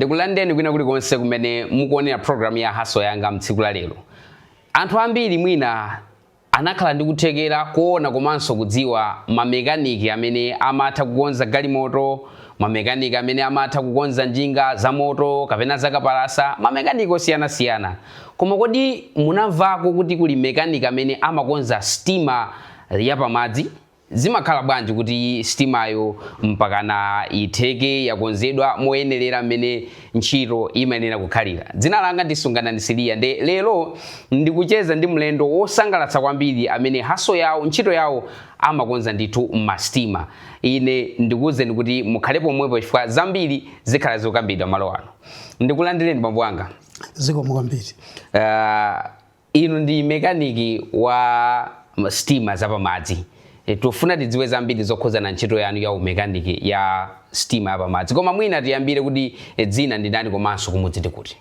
Ndikulandireni kwina kulikonse kumene mukuonera programu ya Hustle Yanga mtsiku la lero. Anthu ambiri mwina anakhala ndi kuthekera kuona komanso kudziwa mamekaniki amene amatha kukonza galimoto, mamekaniki amene amatha kukonza njinga za moto kapena zakapalasa, mamekaniki osiyanasiyana. Koma kodi munamvako kuti kuli mekaniki amene amakonza sitima yapamadzi? Zimakhala bwanji kuti sitimayo mpakana itheke yakonzedwa moyenerera mmene ntchito imayenera kukhalira? Dzina langa ndi Sunganani Siliya, nde lero ndikucheza ndi mlendo wosangalatsa kwambiri amene hustle yawo, ntchito yawo, amakonza ndithu masitima. Ine ndikuwuzeni kuti mukhale pomwepo chifukwa zambiri zikhala zikukambidwa malo ano. Ndikulandireni, bambo anga. Zikomo kwambiri. Inu ndi mekaniki wa sitima zapamadzi. Tofuna tidziwe zambiri zokhuzana ntchito yanu ya umekaniki ya sitima yapamadzi, koma mwina tiyambire kuti dzina ndi ndani komanso kumudzi ndi kuti?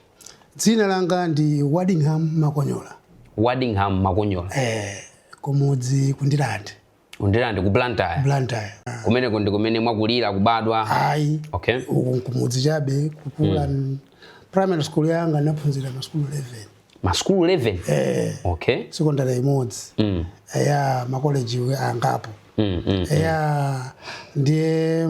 Dzina langa ndi Waddingham Makonyola. Waddingham Makonyola. Kumudzi ku Ndirande. Ku Ndirande, ku Blantyre? Blantyre. Kumeneko ndi kumene mwakulira, kubadwa? Ayi. Uku kumudzi chabe, kukula. Primary school yanga naphunzira masukulu 11. Masukulu 11? Eh. Secondary imodzi. Ya makoleji angapo. Ya, ndiye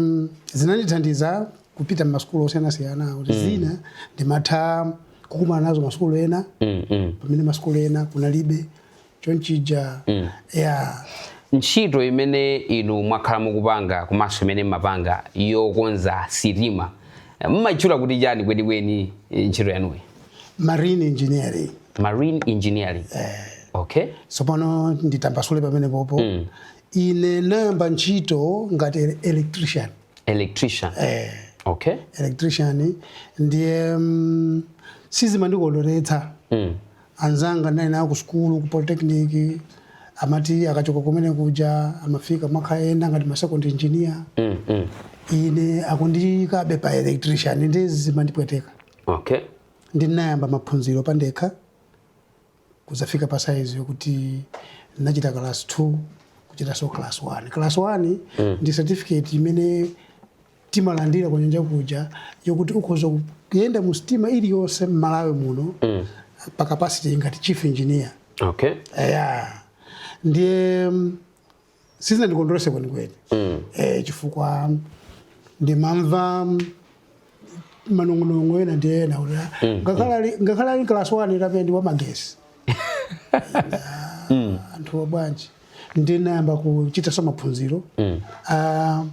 zinandithandiza kupita mmasukulu osiyanasiyana kuti zina ndimatha kukumana nazo masukulu ena pamene masukulu ena kunalibe chonchija. Ya. Ntchito imene inu mwakhala mukupanga komanso imene mmapanga yokonza sitima, mmayitchula kuti chani kwenikweni ntchito yanuyi? Marine engineering. Marine engineering, okay. Tsopano nditambasule pamene popo. Ine nayamba ntchito ngati electrician. Electrician. Eh. Electrician, ndiye sizimandikondweretsa. Anzanga ndinali nawo ku sukulu, ku polytechnic, amati akachoka kumene kuja amafika makayenda ngati ma second engineer. Ine akundiyikabe pa electrician, ndi zimandipweteka. Ndinayamba maphunziro pandekha kuzafika pa size yokuti ndinachita class 2, kuchitanso class 1. Class 1 ndi certificate imene timalandira kunyanja kuja yokuti ukhoza kuyenda mu sitima iliyonse m'Malawi muno pa capacity ngati chief engineer. Eya, ndiye sizinandikondwerese kwenikweni chifukwa ndimamva manong'onong'o ena ndi ena kuti ngakhale ali class 1 kapena ndi wamagesi, anthu bwanji. Ndinayamba kuchita maphunziro a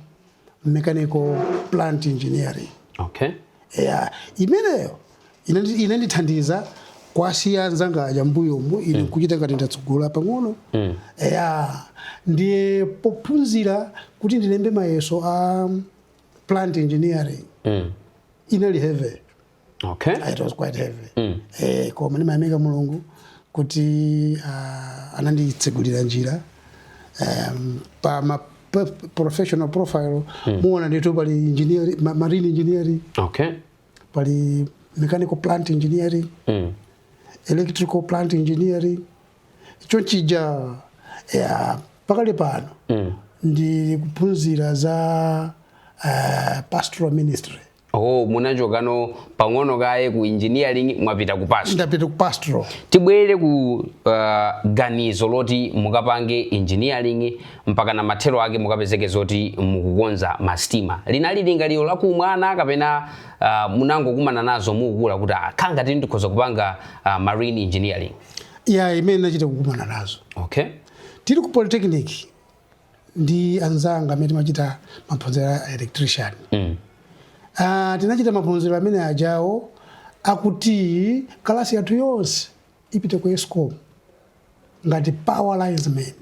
mechanical plant engineering. Ya, imeneyo inandithandiza kwasiya anzanga aja mbuyomu, ine nkuchita ngati ndatsogola pang'ono. Ya, ndiye pophunzira kuti ndilembe mayeso a plant engineering inali heavy. It was quite heavy. Koma ndimayamika Mulungu kuti ananditsegulira njira. Pa ma professional profile muona ndithu pali engineering, marine engineering, pali mechanical plant engineering, electrical plant engineering, chonchija. Ya, pakali pano ndi kuphunzira za pastoral ministry. Oh, munachokano pang'ono kaye ku engineering, mwapita ku pastor. Ndapita ku pastoral. Tibwere ku ganizo loti mukapange engineering mpaka na mathero ake mukapezeke zoti mukukonza masitima. Linali lingaliro la kumwana kapena munangokumana nazo mukukula kuti khanga tili ndikhoza kupanga marine engineering? Ya, imene nachita kukumana nazo. Tili ku polytechnic ndi anzanga amene timachita maphunziro a electrician, tinachita maphunziro amene ajawo akuti kalasi yathu yonse ipite ku ESCOM ngati power linesman.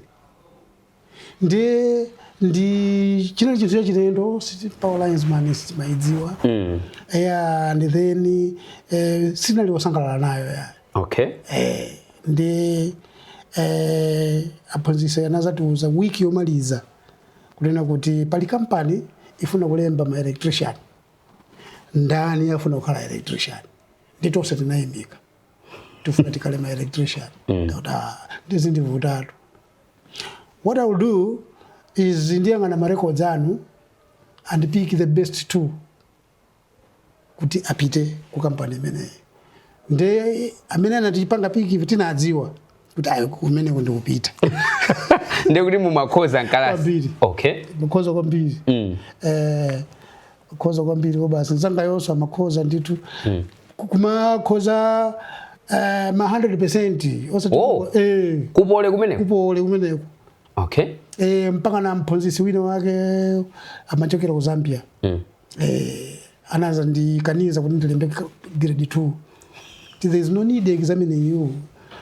Ndi chinali chinthu chachilendo, power linesman sitimayidziwa. Yeah, and then sinali wosangalala nayo ya. Ndi aphunzitsi anazatiuza wiki yomaliza kunena kuti pali kampani ifuna kulemba ma electrician, ndani afuna kukhala electrician? Ndi tonse tinayimika, tifuna tikhale ma electrician. Ndakuti, "Ah, ndizindivutatu. What I will do is ndiyang'ana ma records anu and pick the best two." Kuti apite ku kampani imeneyi. Nde amene anatipanga pick tinadziwa kuti ayi, kumeneko ndikupita. Ndiye kuti mumakhoza mkalasi? Kwambiri. Makhoza kwambiri. Khoza kwambiri ko basi. Nzanga yonso amakhoza ndithu. Kumakhoza ma 100% osati. Oh. Ku Poly kumeneko? Ku Poly kumeneko. Mpaka na mphunzitsi wina wake amachokera ku Zambia. Anaza ndikaniza kuti ndilembe grade 2. There is no need examining you,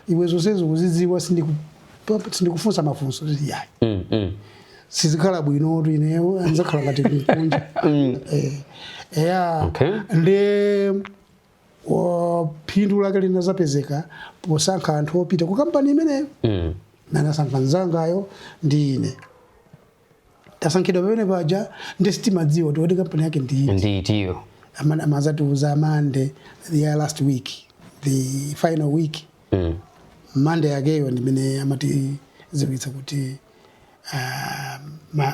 iwe zonsezo kuzidziwa, sindikufunsa mafunso. Yayi. Sizikhala bwino tu, ineyo anzakhala ngati mkunja. Eya. Ndi phindu lake linazapezeka posankha anthu opita ku kampani imeneyo. Nanasankha mzangayo ndi ine. Tasankhidwa pamene paja ndi sitimadziwa kuti kodi kampani yake ndi iti. Ndiitiyo? Amazatiuza Monday ya last week, the final week. Monday yakeyo ndimene amatidziwitsa kuti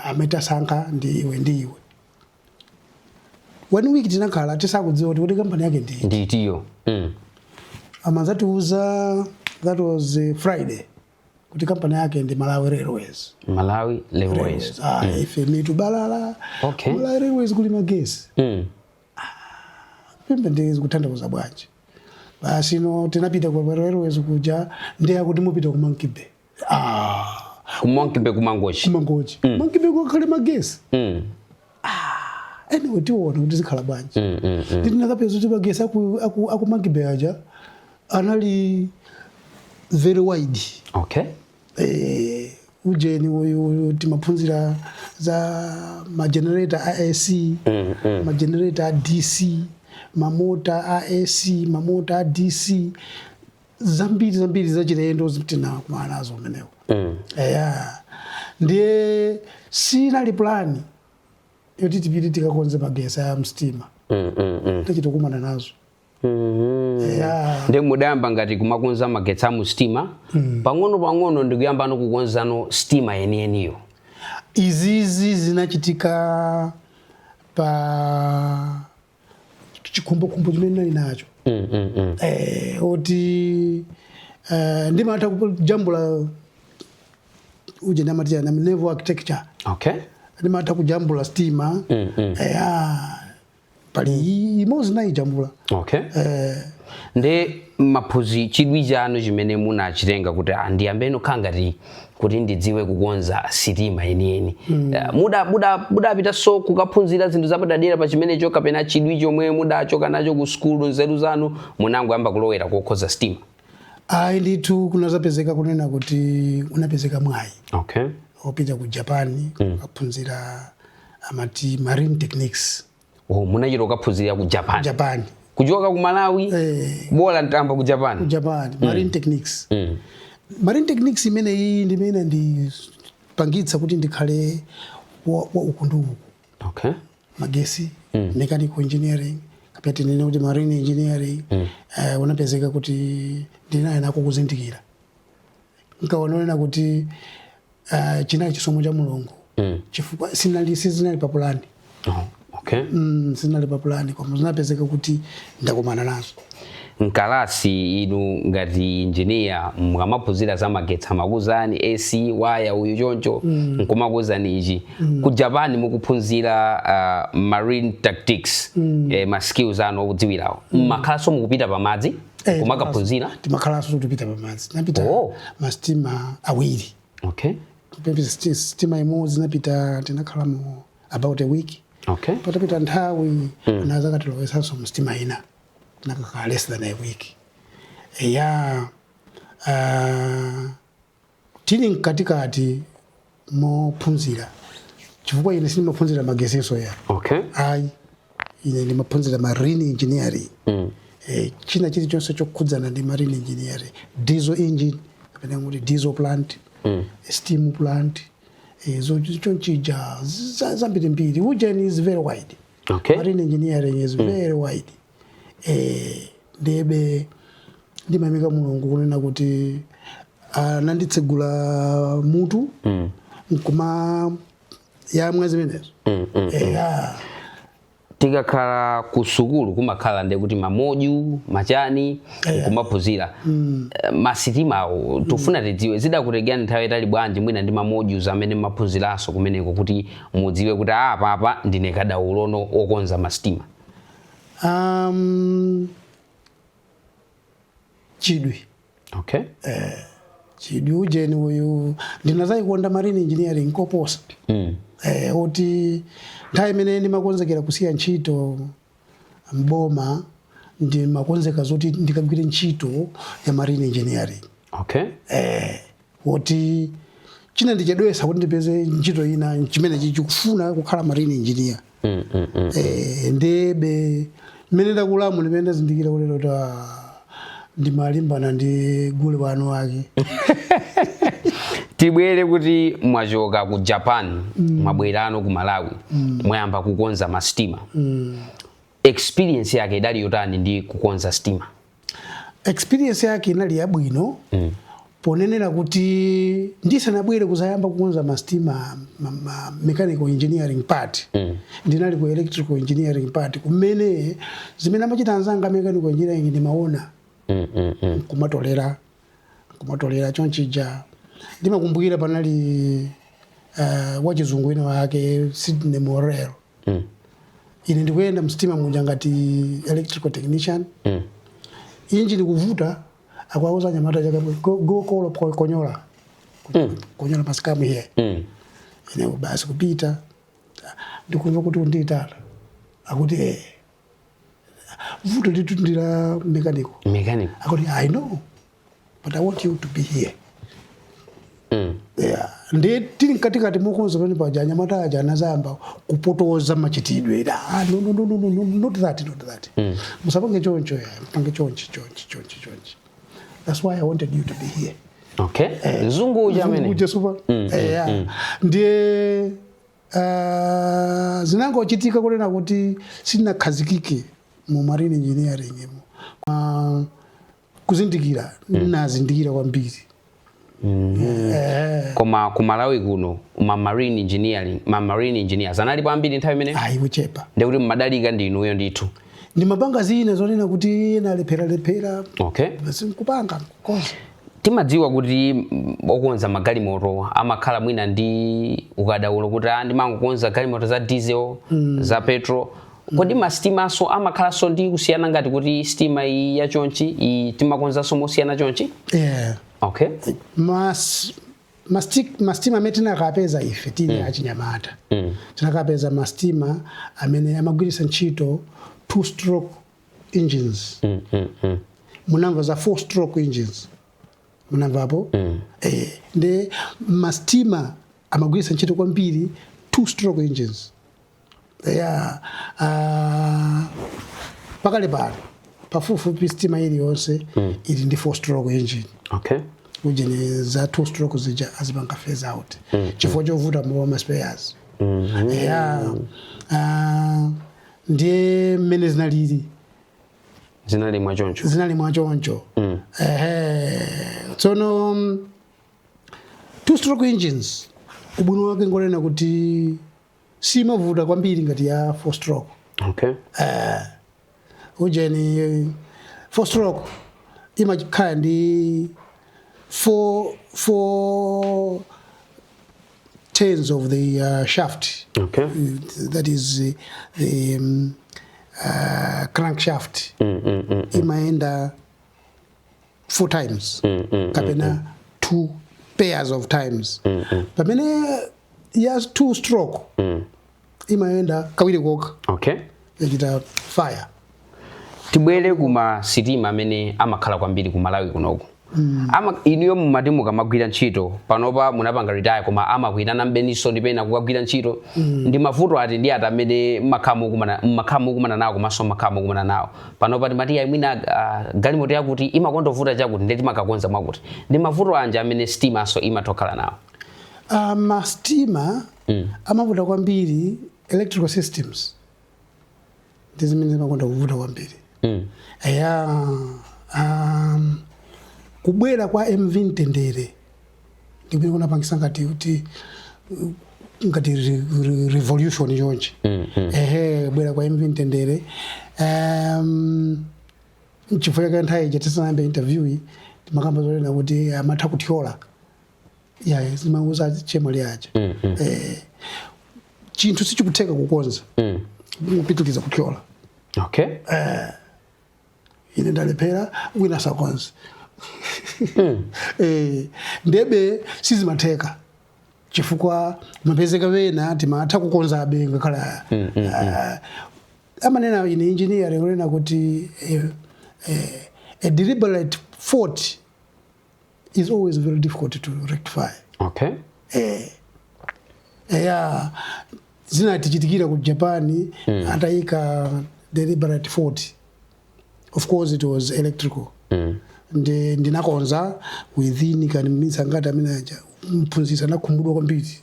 ametasankha ndi iwe ndi iwe. One week tinakhala tisakudziwa kuti kodi kampani yake ndi iti. Ndiitiyo. Amazatiuza, that was Friday, kuti kampani yake ndi Malawi Railways. Malawi Railways. Ah, ife mitu balala. Malawi Railways kuli magesi? Pembe ndi zikutanthauza bwanji? Basi, no, tinapita ku Railways kuja, ndi akuti mupita ku Monkey Bay. Ah. Ku Monkey Bay, kumangochi? Kumangochi. Monkey Bay kukhale magesi? Anyway, tiona kuti zikhala bwanji. Nditinakapeza kuti magesi aku Monkey Bay aja anali very wide. Ujeni uyu timaphunzira za magenerator a AC, magenerator a DC, mamota a AC, mamota a DC, zambiri zambiri zachilendo tinakumana nazo umenewo. Eya, ndiye sinali plan yoti tipite tikakonze magesi a msitima. Tachita kukumana nazo. Eya. Ndi mudayamba ngati kumakonza magetsi a mu sitima pang'ono pang'ono, ndikuyambano kukonzano sitima yeniyeniyo? Izizi zinachitika pa chikhumbokhumbo chimene ndinali nacho. Oti ndimatha kujambula uje ndamati chani, naval architecture. Ndimatha kujambula sitima. Ah, pali imodzi nayijambula. Ndi maphuzi chidwi chanu chimene munachitenga kuti ah, ndiyambeno khala ngati kuti ndidziwe kukonza sitima yeniyeni, mudapita so kukaphunzira zinthu zapadadera pa chimenecho, kapena chidwi chomwe mudachoka nacho ku sukulu, nzeru zanu, munangoyamba kulowera kokonza sitima? Ayi ndithu, kunazapezeka kunena kuti unapezeka mwayi opita ku Japan kukaphunzira amati marine techniques. Oh, munachita kukaphunzira ku Japan? Japan. Kuchoka ku Malawi? Eh. Bola mtambo ku Japan. Ku Japan, marine techniques. Marine techniques imene iyi ndimene ndipangitsa kuti ndikhale wa uku ndi uku. Magesi, mechanical engineering, kapena tinene kuti marine engineering. Unapezeka kuti ndinaye nako kuzindikira, nkaonera kuti chinali chisomo cha Mulungu, chifukwa sinali sizinali pa plan. Oh, okay. Sinali pa plan, koma zinapezeka kuti ndakumana nazo. Mkalasi inu ngati engineer mukamaphunzira za magetsi amakuzani AC waya uyu choncho, nkumakuzani ichi. Ku Japan mukuphunzira marine tactics, ma skills anu okudziwirawo, mmakhalanso mukupita pamadzi kumakaphunzira? Timakhalanso tikupita pamadzi. Tinapita masitima awiri. Kupita sitima imodzi napita, tinakhalamo about a week. Patapita nthawi anazakatilowesanso msitima ina, tinakakhala less than a week. Eya, tili mkatikati mophunzira, chifukwa ine sindimaphunzira magesinso ya. Ayi, ine ndimaphunzira marine engineering. China chilichonse chokhudzana ndi marine engineering, diesel engine kapena kuti diesel plant, steam plant, chonchija zambirimbiri. Ujeni is very wide. Marine engineering is very wide. Ndebe ndimayamika Mulungu kunena kuti ananditsegula mutu nkuma yamwa zimenezo. Yeah. Tikakhala ku sukulu kumakhala ndi kuti ma module machani kumaphunzira masitimawo. Tifuna tidziwe zidakutengerani nthawi itali bwanji mwina ndi ma modules amene maphunziranso kumeneko kuti mudziwe kuti a papa ndine kadaulono okonza masitima? Chidwi. Chidwi ujeni uyu, ndinazayikonda marine engineering koposa. Oti nthawi imene ndimakonzekera kusiya ntchito mboma, ndimakonzeka zoti ndikagwire ntchito ya marine engineering. Woti china ndichedwesa kuti ndipeze ntchito ina chimene chikufuna kukhala marine engineer. Ndebe mmene ndakulamu, ndimene ndazindikira kuti lero ndimalimbana ndi gule wanu wake. Tibwere kuti mwachoka ku Japan, mwabwerano ku Malawi, mwayamba kukonza masitima. Experience yake idali yotani ndi kukonza sitima? Experience yake inali yabwino ponenera kuti ndisanabwere kuzayamba kukonza masitima, mechanical engineering part, ndinali ku electrical engineering part, kumene zimene amachita anzanga mechanical engineering ndimaona, kumatolera chonchija. Ndimakumbukira panali wachizungu wina wake, Sydney Morel. Ine ndikuyenda msitima muja ngati electrical technician, injini kuvuta, akuauza anyamata chaka, "Go, go call Konyola. Konyola must come here." Ine basi kupita, ndikumva kuti undiyitana, akuti, "Vuto litu ndila mechanical." Mechanical. Akuti, "I know, but I want you to be here." Yeah. Ndi tili mkatikati mokonza pamene paja, anyamata aja anazayamba kupotoza machitidwe. "Ah, no, no, no, no, no, no, not that, not that. Musapange choncho ya, mupange chonchi, chonchi, chonchi, chonchi. That's why I wanted you to be here." Okay, mzungu uja amene. Uja super. Yeah. Ndiye zinangochitika kunena kuti sindinakhazikike mu marine engineering imo. Kuzindikira nazindikira kwambiri. Koma ku Malawi kuno ma marine engineers analipo ambiri nthawi imene? Ayi, kuchepa. Ndikuti mmadalika ndi inuyo ndithu. Ndimapanga zina zonena kuti ena alephera. Basi, nkupanga, nkukonza. Timadziwa kuti okonza magalimoto amakhala mwina ndi ukadaulo kuti ndimangokonza galimoto za diesel, za petrol. Kodi masitimaso amakhalanso ndi kusiyana, ngati kuti sitima iyi yachonchi, iyi timakonzanso mosiyana chonchi? Yeah. Masitima amene tinakapeza ife tili achinyamata, tinakapeza masitima amene amagwiritsa ntchito two stroke engines. Munamva za four stroke engines? Munamvapo? Ndi masitima amagwiritsa ntchito kwambiri two stroke engines, yeah. Pakale pano pafupifupi sitima iliyonse ili ndi four stroke engine. Ujeni za two stroke zija azipanga phase out chifukwa chovuta ma spares, yeah. Ndiye mmene zinalili. Zinali mwachoncho. Zinali mwachoncho. Ehe, tsono two stroke engines ubwino wake ngonena kuti simavuta kwambiri ngati ya four stroke. Ujeni four stroke imakhala ndi four turns of the shaft, that is the crankshaft, imaenda four times kapena two pairs of times, pamene ya two stroke imayenda kawiri kokha, yachita fire. Tibwere kuma sitima amene amakhala kwambiri ku Malawi kunoku. Ama inuyo mumati mukamagwira ntchito, panopa munapanga retire, koma amakuitana mbeniso ndipena kukagwira ntchito, ndi mavuto ati ndi ati amene mmakhala mukumana nawo, komanso mmakhala mukumana nawo panopa? Timati ayi, mwina galimoto yakuti imakondovuta chakuti, ndi timakakonza mwakuti. Ndi mavuto anji amene sitimaso imatokhala nawo? Mastima amavuta kwambiri electrical systems, ndi zimene zimakonda kuvuta kwambiri. Eya, kubwera kwa MV Mtendere ndikumene kunapangisa ngati kuti Ngati revolution chonchi. Ehe, bwera kwa MV Mtendere, chifukwa chake nthawi ija tisanayambe interview iyi timakamba zonena kuti amatha kuthyola ya zimauza chemwali aja. Chinthu sichikutheka kukonza, kupitiliza kuthyola. Ine ndalephera, wina sakonza. Ndebe sizimatheka chifukwa mapezeka wena timatha kukonzabe ngakhale amanena in engineering kunena kuti a deliberate fault is always very difficult to rectify. Eya, zinatichitikira ku Japan. Atayika deliberate fault, of course it was electrical. Ndi ndinakonza within kani minutes angati amene aja. Mphunzitsi anakhumudwa kwambiri.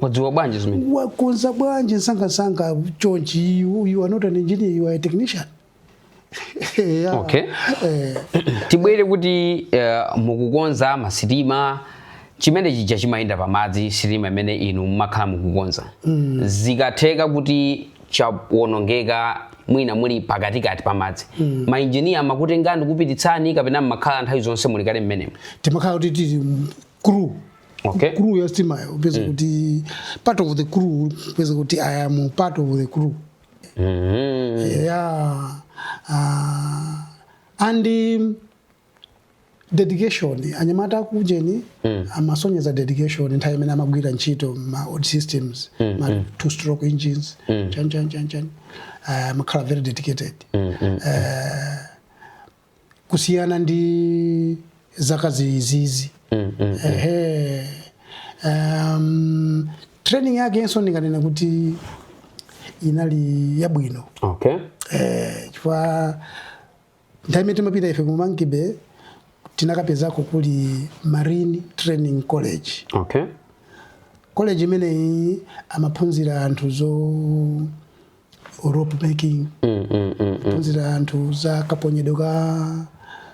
Wadziwa bwanji zimene? Wakonza bwanji nsangasanga chonchi? You are not an engineer, you are a technician. Yeah. Okay. Tibwere kuti mukukonza masitima, chimene chija chimayenda pamadzi, sitima imene inu mumakhala mukukonza, zikatheka kuti chawonongeka, mwina muli pakatikati pamadzi, mainjiniya amakutengani kupititsani kapena mmakhala nthawi zonse muli kale mmenemo? Timakhala kuti tili crew. Crew ya sitimayo, upeza kuti part of the crew, upeza kuti I am part of the crew. Yeah, and dedication, anyamata akujeni amasonyeza dedication nthawi imene amagwira ntchito ma old systems, ma two stroke engines, chan chan chan chan, amakhala very dedicated kusiyana ndi zaka zizizi. Ehe, training yakenso ndinganena kuti inali yabwino. Chifukwa nthawi imene timapita ife ku Monkey Bay tinakapezako kuli Marine Training College. College imeneyi amaphunzira anthu zo rope making, phunzira anthu za kaponyedwe ka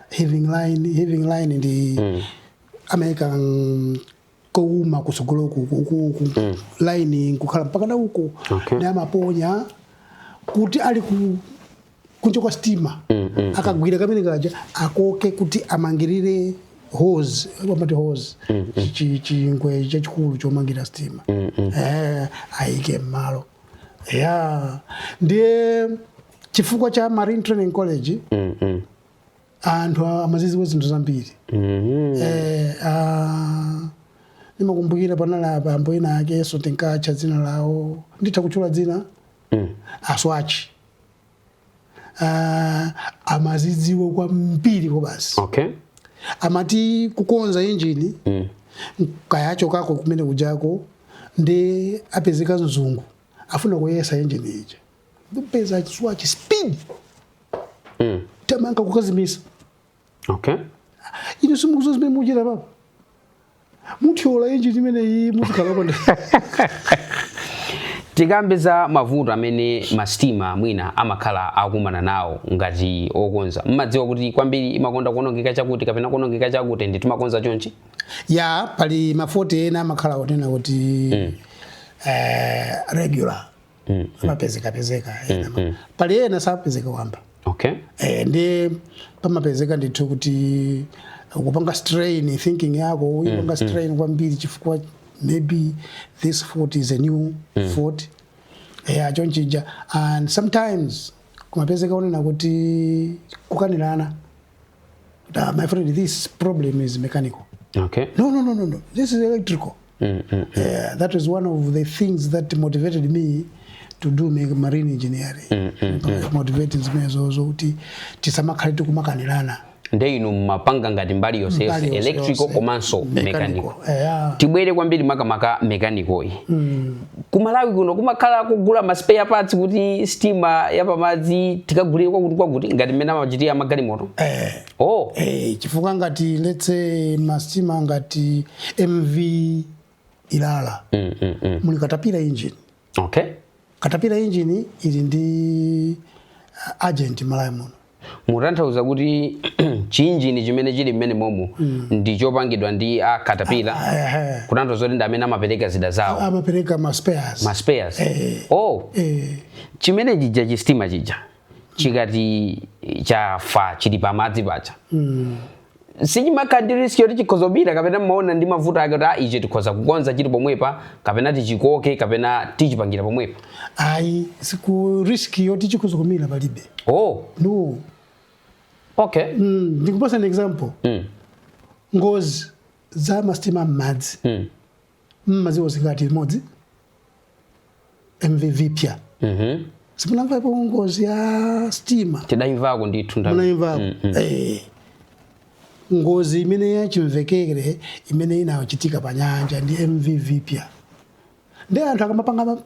heaving line. Heaving line ndi amayika kowuma kutsogoloku uku line nkukhala mpaka na uko. Ndi amaponya kuti ali ku kunja kwa stima, akagwira kamene kaja akoke kuti amangirire hose, amati hose, chingwe chachikulu chomangira stima, ayike mmalo ya. Ndiye chifukwa cha Marine Training College anthu amaziziwa zinthu zambiri. Nimakumbukira panali abambo ena akenso tinkatcha dzina lawo, nditha kutchula dzina, Aswachi, amazidziwa kwambiri basi. Amati kukonza injini, kayacho kako kumene kujako, ndi apezeka mzungu afuna kuyesa injini ija, ndipeza Swachi speed, tamanga kukazimisa. Ine simukuzo zimene muchita papa, muthyola injini imeneyi, muzikhala panda. Tikambe za mavuto amene masitima mwina amakhala akumana nawo ngati okonza. Mmadziwa kuti kwambiri imakonda kuonongeka chakuti kapena kuonongeka chakuti, ndi timakonza chonchi? Ya, pali ma fault ena amakhala onena kuti regular, amapezeka pezeka ena. Pali ena sapezeka wamba. Ndi pamapezeka ndithu kuti kupanga strain thinking yako, uyipanga strain kwambiri chifukwa maybe this fault is a new fault, yeah, chonchija. And sometimes kumapezeka onena kuti kukanirana kuti, "Ah, my friend, this problem is mechanical." "No, no, no, no, no, this is electrical." Yeah, that is one of the things that motivated me to do marine engineering. Motivating zimenezo zokuti tisamakhale tikumakanirana. Nde inu mmapanga ngati mbali yonse Mbali yonse, yonse, electrical yonse. komanso mechanical? Yeah. Tibwere kwambiri makamaka mechanical iyi. Kumalawi kuno kumakhala kugula ma spare parts kuti sitima yapamadzi tikagulire kwakuti kwakuti, ngati mmene amachitira magalimoto? Eh. Oh. Chifukwa ngati, let's say, masitima ngati MV Ilala, muli Caterpillar engine. Caterpillar engine ili ndi agent Malawi muno. Mutanthauza kuti chinjini chimene chili mmene momo ndi chopangidwa ndi a Caterpillar? Ehe. Kutanthauza kuti ndi amene amapereka zida zawo? Amapereka ma spares. Ma spares. Eh. Oh. Eh. Chimene chija, chisitima chija, chikati chafa chili pamadzi paja, sichimakhala ndi risk yoti chikhoza kupita, kapena mmaona ndi mavuto ake kuti, ah, ichi tikhoza kukonza chili pomwepa, kapena tichikoke, kapena tichipangira pomwepa? Ayi, siku risk yoti chikhoza kumira palibe. No. Ndikupasa an example. Ngozi za masitima m'madzi, mmadziwo zingati? Imodzi, MV Viphya. Simunamvapo ngozi ya stima? Tidayimvako ndithu nthawi. Munayimvako? Eh. Ngozi imene yachimvekere imene inachitika pa nyanja ndi MV Viphya. Ndi anthu akamapanga,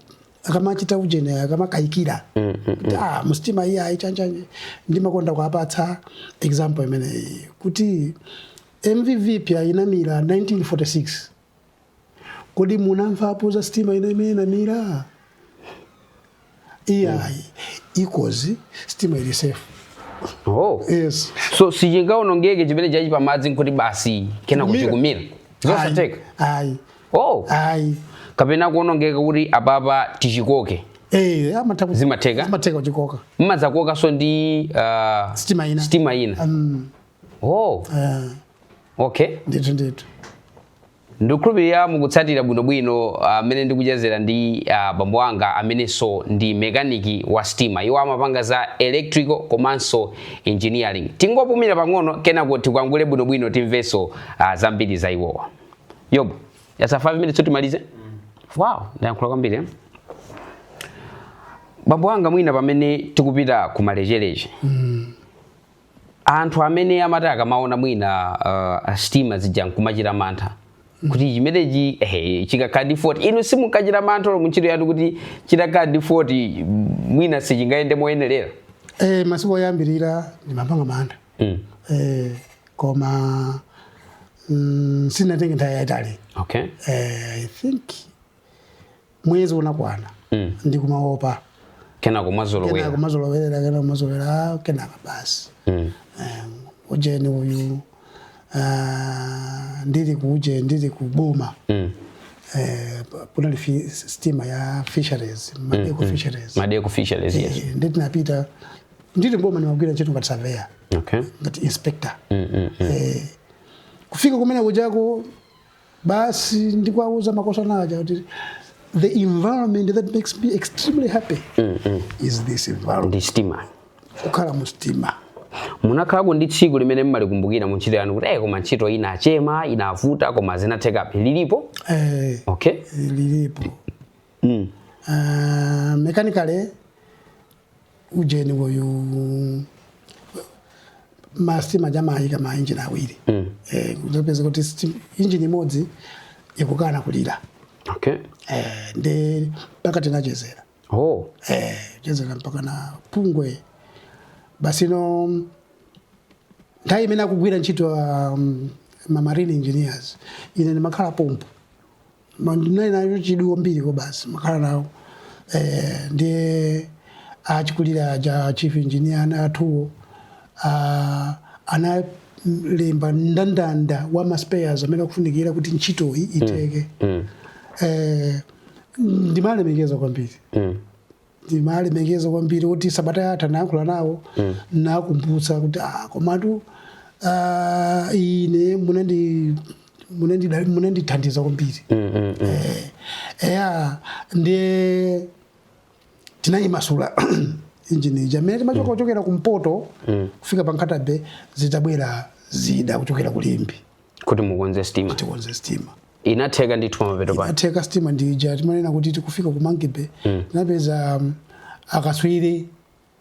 akamachita ujene, akamakayikira kuti, ah, musitima iyi ayi chanchanje, ndimakonda kuapatsa example imeneyi kuti MV Viphya inamira 1946. Kodi munamvapo za sitima ina imene inamira? Iyayi, ikozi sitima ili safe. Yes. So sichingaonongeke chimene chachi pamadzi nkuti basi kena Kumira. kuchikumira, zosatheka? Ayi. Ayi. Kapena kuonongeka kuti apapa tichikoke? Eh, amatha Zimatheka? Zimatheka kuchikoka. Mmadzakokanso ndi Sitima ina. Sitima ina. Okay. Ndithu ndithu. Ndikukhulupirira mukutsatira bwinobwino amene ndikuchezera ndi bambo anga amenenso ndi mekaniki wa sitima. Iwo amapanga za electrical komanso engineering. Tingopumira pang'ono, kenako tikwangule bwinobwino, timvenso zambiri za iwowa. Yobo yasa 5 minutes timalize. Wow, ndayankhula kwambiri, eh? Bambo anga, mwina pamene tikupita kumalechereche, anthu amene amati akamaona mwina sitima zija nkumachita mantha kuti chimenechi, chikakhala ndi 40, inu simunkachita mantha olo muntchito yanu kuti chitakhala ndi 40 mwina sichingayende moyenerera? Eh, masiku oyambirira ndimapanga mantha. Koma sinatenge nthawi yayitali. I think mwezi unakwana ndikumaopa. Kenako mwazolowera. Kenako mazolowera, kenako mazolowera, kenaka basi. Ujeni uyu, ndili ku uje, ndili ku boma, kunali stima ya fisheries, Madeko Fisheries. Madeko Fisheries, yes. Ndi tinapita ndili mboma, nimagwira ntchito ngati surveyor, ngati inspector. Kufika kumene kujako basi ndikuwauza makosana aja kuti the environment that makes me extremely happy is this environment. Ndi sitima. Kukhala mu stima. Munakhalako ndi tsiku limene mmalikumbukira mu ntchito yanu kuti, koma ntchito ina achema, inavuta, koma zinathekabe, lilipo? Eh, lilipo. Mechanically, ujeni uyu, masitima jamayika ma engine awiri. Uzapeza kuti engine imodzi ikukana kulira. Ndi mpaka tinachezera. Chezera mpaka na pungwe basi. No, nthawi imene akugwira ntchito ma marine engineers, ine ndimakhala pompo. Ndinali nacho chidwi kwambiri ko, basi makhala nawo. Ndiye achikulira aja, chief engineer ana athuwo, analemba mndandanda wa ma spares amene akufunikira kuti ntchitoyi itheke. Ndimalemekeza kwambiri. Ndimalemekeza kwambiri kuti sabata yatha nayankhula nawo, nakumbutsa kuti, ah, komatu ine munandithandiza kwambiri. Eya, ndiye tinayimasula injini ija mmene timachoka kuchokera kumpoto kufika pa Nkhata Bay, zitabwera zida kuchokera ku Limbe kuti mukonze sitima. Tikonze sitima. Inatheka ndithu pamapeto pake? Inatheka sitima ndija. Timanena kuti tikufika ku Monkey Bay, tinapeza akatswiri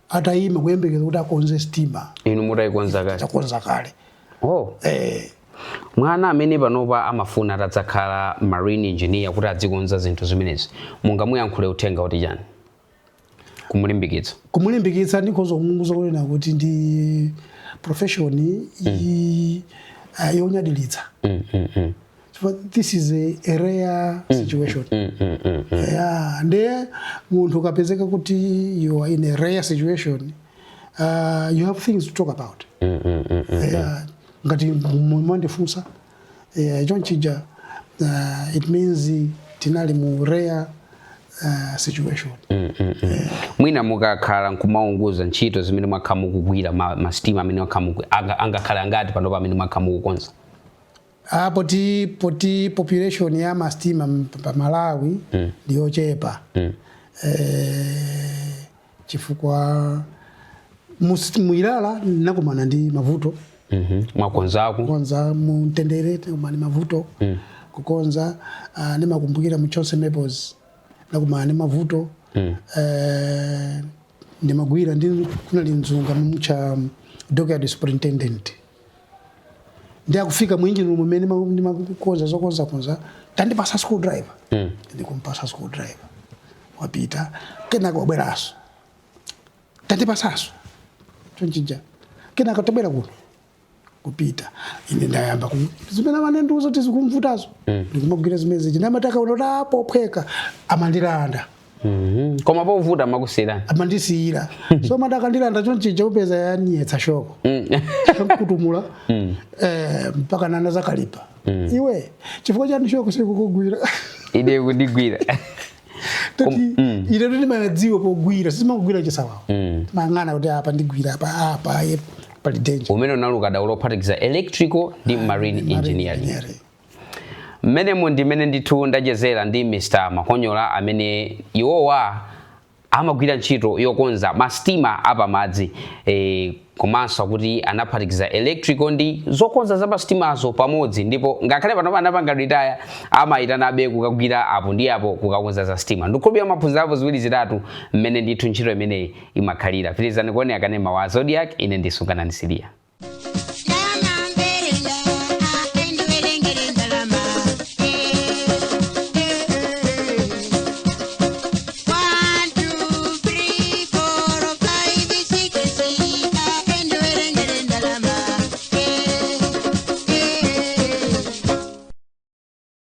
atayima kuyembekeza kuti akonze sitima. Inu mutayikonza kale? Takonza kale. Mwana amene panopa amafuna atadzakhala marine engineer kuti adzikonza zinthu zimenezi, mungamuyankhule uthenga kuti chani kumulimbikitsa? Kumulimbikitsa, ndikhoza kumuuza kunena kuti ndi profession yonyadilitsa. Chifukwa this is a rare situation. Yeah, ndiye munthu ukapezeka kuti you are in a rare situation, You have things to talk about. Yeah, ngati mwandifunsa chonchija, it means tinali mu rare situation. Mwina mukakhala nkumaunguza ntchito zimene mwakhala mukugwira, masitima amene mwakhala angakhala angati panopa amene mwakhala mukukonza? Ah, poti population ya mastima pa Malawi ndiyochepa, chifukwa mu Ilala nakumana ndi mavuto. Mwakonzako? Kukonza mu Mtendere nakumana ndi mavuto kukonza. Ndimakumbukira mu Chonse Maples nakumana ndi mavuto. Ndimagwira ndi kunali mzungu amamutcha dockyard superintendent, ndi akufika mu engine room mmene ndimakonza zokonzakonza, "Tandipasa screwdriver." Ndikumpasa screwdriver, wapita, kenaka wabweranso, "Tandipasaso chonchija." Kenaka, "Tabwera kuno." Kupita, ine ndayamba zimene amanendiuza kuti zikumvutazo, ndikumagwira zimene ziji, ndamataka unoti pophweka amandilanda. Koma povuta amakusiyirani? Amandisiyira. So amati akandilanda chonchija, upeza yanyetsa shoko, kutumula, mpaka nana zakalipa, "Iwe, chifukwa chani shoko sikukugwira?" Ine kundigwira. Tati ine ndimadziwa pogwira, sizimakugwira chisawawa, mayang'ana kuti apa ndigwira apa, apa pali danger. Umene unali ukadaulo ophatikiza electrical ndi marine engineering. Engineering. Mmenemu ndimene ndithu ndachezera ndi Mr Makonyola, amene iwowa amagwira ntchito yokonza masitima apamadzi, komanso akuti anaphatikiza electrical ndi zokonza za masitimazo pamodzi. Ndipo ngakhale pano anapanga retire, amayitanabe kukagwira apo ndi apo kukakonza za sitima. Ndikukhulupirira maphunziro ziwiri zitatu mmene ndithu ntchito imeneyi imakhalira. Pitirizani kuonera kanema wa Zodiak. Ine ndisunganani Siliya.